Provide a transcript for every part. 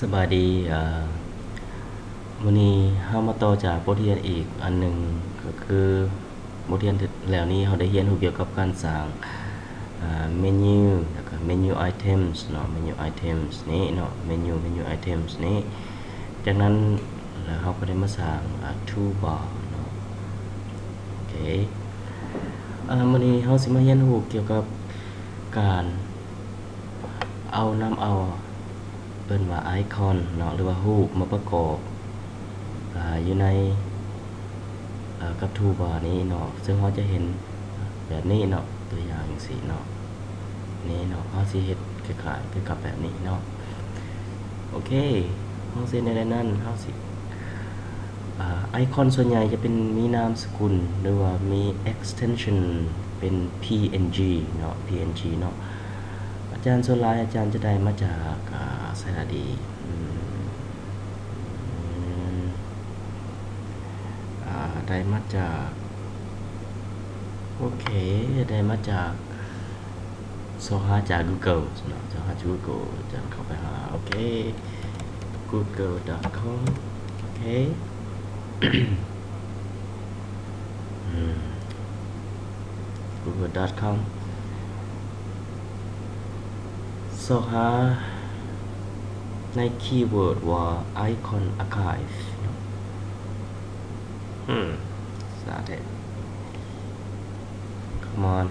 ສະບາຍດີ ເອີ ມື້ນີ້ເຮົາມາຕໍ່ຈາກບົດຮຽນອີກອັນໜຶ່ງ ກໍຄືບົດຮຽນແລ້ວນີ້ເຮົາໄດ້ຮຽນຮູ້ກ່ຽວກັບການສ້າງ ເອີ menu ແລ້ວກໍ menu items ເນາະ menu items ນີ້ເນາະ menu menu items ນີ້ ຈາກນັ້ນແລ້ວເຮົາກໍໄດ້ມາສ້າງ ເອີ toolbar ເນາະ ໂອເຄ ເອີ ມື້ນີ້ເຮົາຊິມາຮຽນຮູ້ກ່ຽວກັບການ ເອົານຳເອົາ ເອີ້ນວ່າໄອຄອນເນາະ ຫຼືວ່າຮູບມາປະກອບ ອາ ຢູ່ໃນ ອາ ກັບທູບານີ້ເນາະ ເຊິ່ງເຮົາຈະເຫັນແບບນີ້ເນາະ ຕົວຢ່າງຈັ່ງຊີ້ເນາະ ນີ້ເນາະ ເຮົາຊິເຮັດຄ້າຍໆຄືກັບແບບນີ້ເນາະ ໂອເຄ ເຮົາຊິເຮັດແນວໃດນັ້ນ ເຮົາຊິ ອາ ໄອຄອນສ່ວນໃຫຍ່ຈະເປັນ ມີນາມສະກຸນ ຫຼືວ່າມີ extension ເປັນ PNG ເນາະ PNG ເນາະ ອາຈານສ່ວນຫຼາຍອາຈານຈະໄດ້ມາຈາກ ອາ ໃສລະດີ ອາ ໄດ້ມາຈາກ ໂອເຄ ໄດ້ມາຈາກ ຊອກຫາຈາກ Google ເນາະ ຊອກຫາຈາກ Google ຈາກເຂົ້າໄປຫາ ໂອເຄ Google.com ໂອເຄ Google.com ຊອກຫາໃນຄີເວີດວ່າ Icon Archive ເນາະ ອືມ ສາແທ້ Come on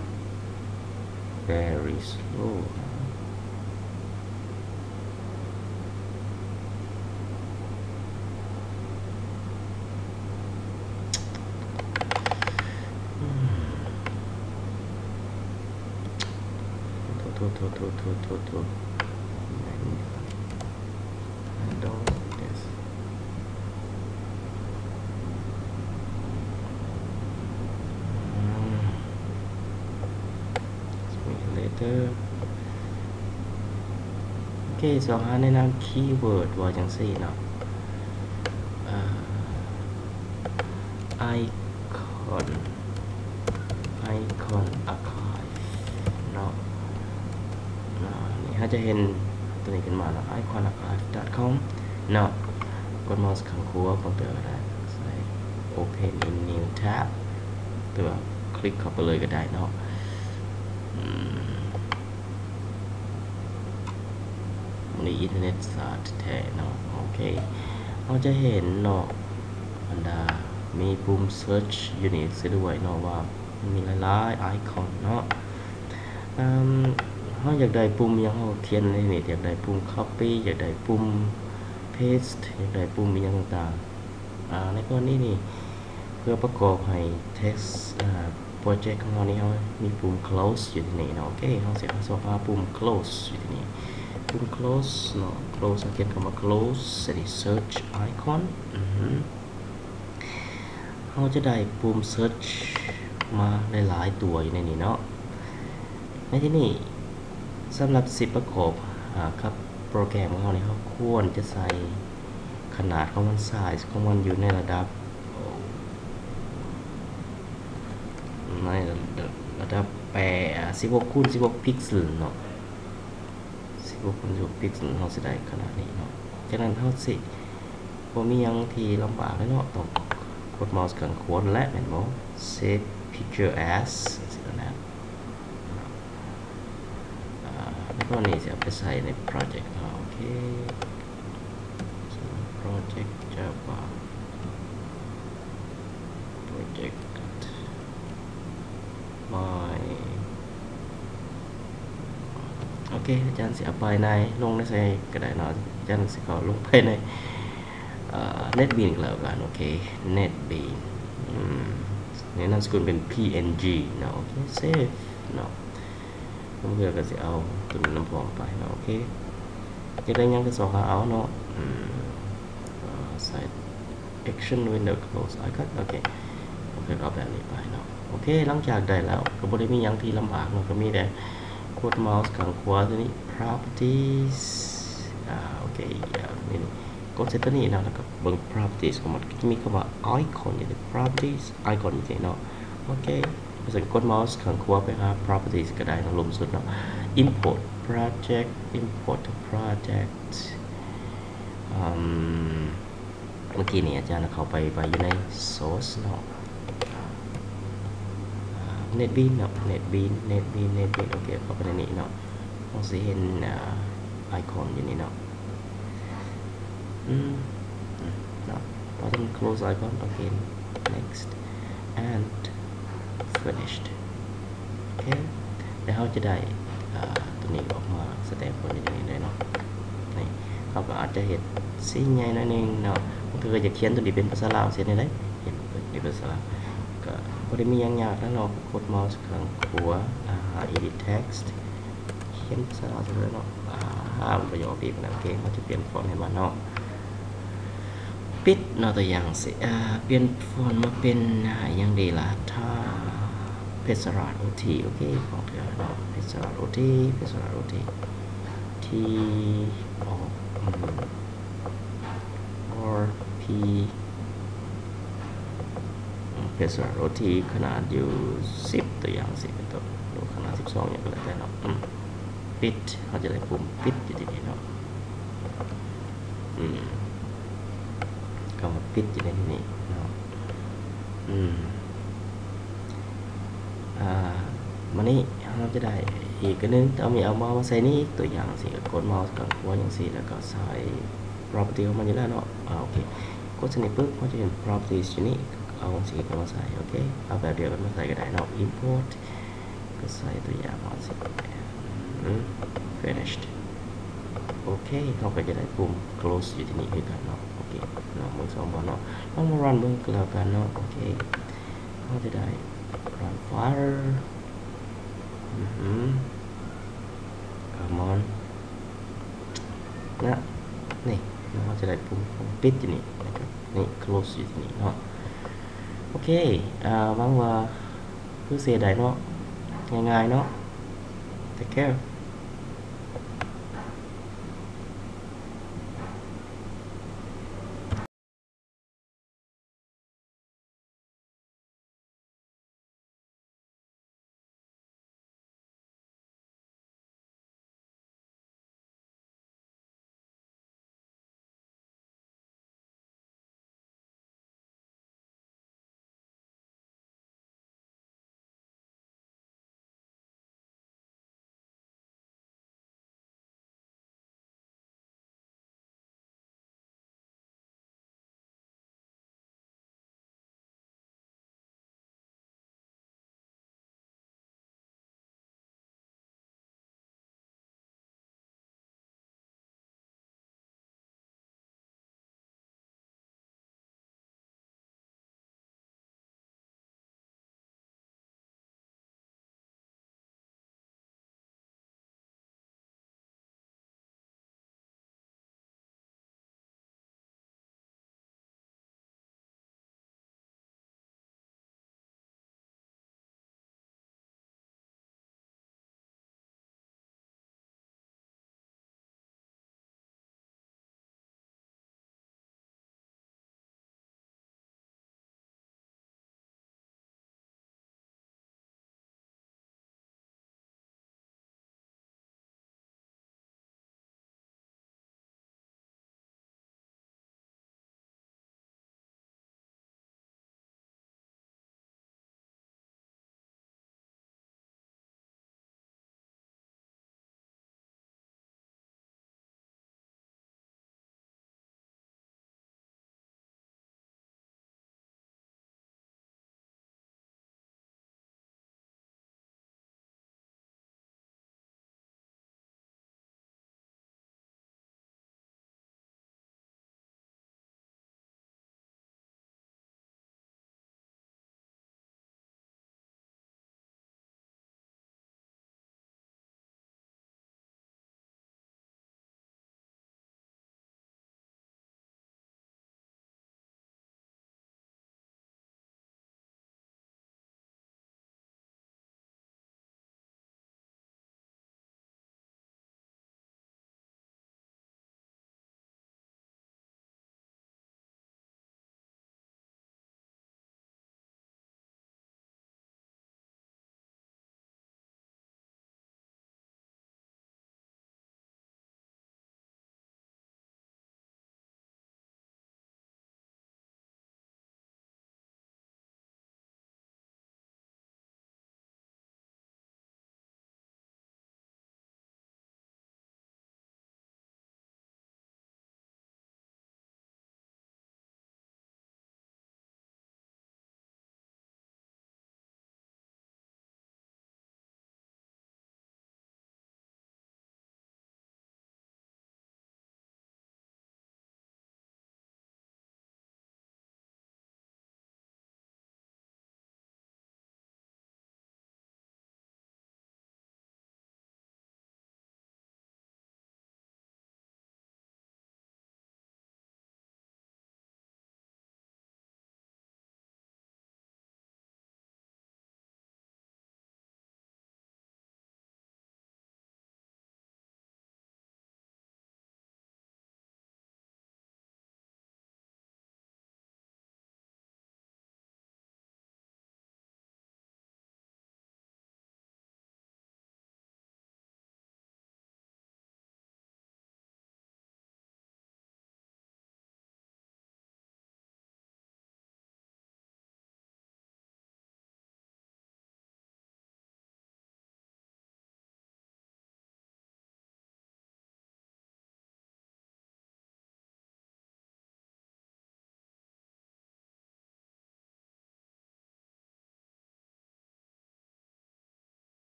very slow ໂທດ ໂທດ ໂທດ ໂທດ ໂທດ ໂທດ ໂທດ Don't this. ໂອເຄ ຊອກຫາໃນນາມຄີເວີດວ່າຈັ່ງຊີ້ເນາະ Icon Icon Archive ເນາະ ນີ້ເຮົາຈະເຫັນຕົວນີ້ຂຶ້ນມາເນາະ iconarchive.com ເນາະ ກົດເມົາສ໌ຂ້າງຂວາຂອງເຕີກໍໄດ້ ໃສ່ Open in New Tab ຫຼືວ່າຄລິກເຂົ້າໄປເລີຍກໍໄດ້ເນາະ ອືມ ມື້ນີ້ອິນເຕີເນັດຊ້າແທ້ໆເນາະ ໂອເຄ ເຮົາຈະເຫັນເນາະ ບັນດາ ມີປຸ່ມ Search ຢູ່ນີ້ຊະດ້ວຍເນາະ ວ່າມີຫຼາຍໆໄອຄອນເນາະ ເຮົາຢາກໄດ້ປຸ່ມຫຍັງ ເຮົາຂຽນໃນນີ້ ຢາກໄດ້ປຸ່ມ Copy ຢາກໄດ້ປຸ່ມ Paste ຢາກໄດ້ປຸ່ມອີ່ຫຍັງຕ່າງໆ ອາ ໃນກໍລະນີນີ້ ເພື່ອປະກອບໃຫ້ text ອາ project ຂອງເຮົານີ້ ເຮົາມີປຸ່ມ close ຢູ່ທີ່ນີ້ເນາະ ໂອເຄ ເຮົາຊິຊອກຫາປຸ່ມ close ຢູ່ທີ່ນີ້ ປຸ່ມ close ເນາະ close ເຮົາຂຽນຄຳວ່າ close ໃສ່ search icon ອື ເຮົາຈະໄດ້ປຸ່ມ search ມາຫຼາຍໆຕົວຢູ່ໃນນີ້ເນາະ ໃນທີ່ນີ້ ສຳລັບຊິປະກອບ ອາ ກັບໂປຣແກຣມຂອງເຮົານີ້ ເຮົາຄວນຈະໃສ່ຂະໜາດຂອງມັນ size ຂອງມັນຢູ່ໃນລະດັບ ໃນລະດັບແປດ ອາ ສິບຫົກຄູນສິບຫົກພິກເຊັນເນາະ ສິບຫົກຄູນສິບຫົກພິກເຊັນ ເຮົາຊິໄດ້ຂະໜາດນີ້ເນາະ ຈາກນັ້ນເຮົາຊິບໍ່ມີຫຍັງທີ່ລຳບາກເລີຍເນາະ ຕ້ອງກົດເມົາສ໌ຂ້າງຂວາແຫຼະ ແມ່ນບໍ່ Save Picture As ຈັ່ງຊີ້ນະ ອາ ແລ້ວກໍນີ້ຊິເອົາໄປໃສ່ໃນໂປຣເຈັກຂອງເຮົາ ໂອເຄ ໂປຣເຈັກ Java ໂປຣເຈັກ My ໂອເຄ ອາຈານຊິເອົາໄປໃນ ລົງໃນໃສກໍໄດ້ເນາະ ອາຈານຊິເຂົ້າລົງໄປໃນ ເອີ NetBeans ກໍແລ້ວກັນ ໂອເຄ NetBeans ອືມ ໃນນາມສະກຸນເປັນ PNG ເນາະ ໂອເຄ Save ເນາະ ບາງເທື່ອກໍຊິເອົາຕົວນີ້ນຳພ້ອມໄປເນາະ ໂອເຄ ຢາກໄດ້ຫຍັງກໍຊອກຫາເອົາເນາະ ອືມ ໃສ່ Action Window Close Icon ໂອເຄ ໂອເຄ ກໍເອົາແບບນີ້ໄປເນາະ ໂອເຄ ຫຼັງຈາກໄດ້ແລ້ວ ກໍບໍ່ໄດ້ມີຫຍັງທີ່ລຳບາກເນາະ ກໍມີແຕ່ກົດເມົາສ໌ຂ້າງຂວາຕົວນີ້ Properties ອາ ໂອເຄ ນີ້ ກົດໃສ່ຕົວນີ້ເນາະ ແລ້ວກໍເບິ່ງ Properties ຂອງມັນ ກໍຈະມີຄຳວ່າ Icon ຢູ່ໃນ Properties Icon ຢູ່ນີ້ເນາະ ໂອເຄ ເພາະສະນັ້ນກົດເມົາສ໌ຂ້າງຂວາໄປຫາ Properties ກໍໄດ້ເນາະ ລຸ່ມສຸດເນາະ Import Project Import Project ອືມ ເມື່ອກີ້ນີ້ອາຈານເຂົ້າໄປ ໄປຢູ່ໃນ source ເນາະ NetBeans ເນາະ NetBeans NetBeans NetBeans ໂອເຄ ເຂົ້າໄປໃນນີ້ເນາະ ເຮົາຊິເຫັນ ອາ ໄອຄອນຢູ່ນີ້ເນາະ ອືມ ເນາະ ເຮົາຕ້ອງ close icon ໂອເຄ next and finished ໂອເຄ ແລ້ວເຮົາຈະໄດ້ ອາ ຕົວນີ້ອອກມາສະແດງຜົນຢູ່ໃນນີ້ເລີຍເນາະ ນີ້ ເຮົາກໍອາດຈະເຮັດສີໃຫຍ່ໜ້ອຍໜຶ່ງເນາະ ບາງເທື່ອກໍຢາກຂຽນຕົວນີ້ເປັນພາສາລາວ ເຮັດແນວໃດ ຂຽນຕົວນີ້ເປັນພາສາລາວ ກໍບໍ່ໄດ້ມີຫຍັງຍາກນະເນາະ ກົດເມົາສ໌ຂ້າງຂວາ ອາ edit text ຂຽນພາສາລາວຊະເລີຍເນາະ ອາ ມັນບໍ່ຢອກດີປານໃດ ໂອເຄ ເຮົາຈະປ່ຽນຟອນໃຫ້ມັນເນາະ ປິດເນາະ ຕົວຢ່າງຊີ້ ອາ ປ່ຽນຟອນມາເປັນ ອາ ຫຍັງດີລະ ຖ້າ ເພັດສະຫຼາດ ໂອທີ ໂອເຄ ຂອງເທື່ອເນາະ ເພັດສະຫຼາດ ໂອທີ ເພັດສະຫຼາດ ໂອທີ T ອອກ ອືມ or P ເພັດສະຫຼາດ ໂອທີ ຂະໜາດຢູ່ສິບ ຕົວຢ່າງຊີ້ເປັນຕົ້ນ ຫຼືຂະໜາດສິບສອງຫຍັງກໍແລ້ວແຕ່ເນາະ ອືມ ປິດ ເຮົາຈະໄດ້ປຸ່ມປິດຢູ່ທີ່ນີ້ເນາະ ອືມ ຄຳວ່າປິດຢູ່ໃນທີ່ນີ້ເນາະ ອືມ ອາ ບາດນີ້ເຮົາຈະໄດ້ອີກອັນໜຶ່ງ ເອົາມີ ເອົາເມົາສ໌ມາໃສ່ນີ້ ຕົວຢ່າງຊີ້ ກົດເມົາສ໌ຂ້າງຂວາຈັ່ງຊີ້ ແລ້ວກໍໃສ່ property ຂອງມັນຢູ່ແລ້ວເນາະ ອາ ໂອເຄ ກົດໃສ່ນີ້ປຶບ ເຮົາຈະເຫັນ properties ຢູ່ນີ້ ເອົາຈັ່ງຊີ້ເຂົ້າມາໃສ່ ໂອເຄ ເອົາແບບດຽວກັນມາໃສ່ກໍໄດ້ເນາະ import ກໍໃສ່ຕົວຢ່າງວ່າຊິ ອືມ finished ໂອເຄ ເຮົາກໍຈະໄດ້ປຸ່ມ close ຢູ່ທີ່ນີ້ຄືກັນເນາະ ໂອເຄເນາະ ເບິ່ງສອງບ່ອນເນາະ ລອງມາ run ເບິ່ງກໍແລ້ວກັນເນາະ ໂອເຄ ເຮົາຈະໄດ້ run file ອືມ come on ນະ ນີ້ ເຮົາຈະໄດ້ປຸ່ມປິດຢູ່ນີ້ນະຄັບ ນີ້ close ຢູ່ທີ່ນີ້ເນາະ ໂອເຄ ອາ ຫວັງວ່າຄືຊິເຮັດໄດ້ເນາະ ງ່າຍໆເນາະ take care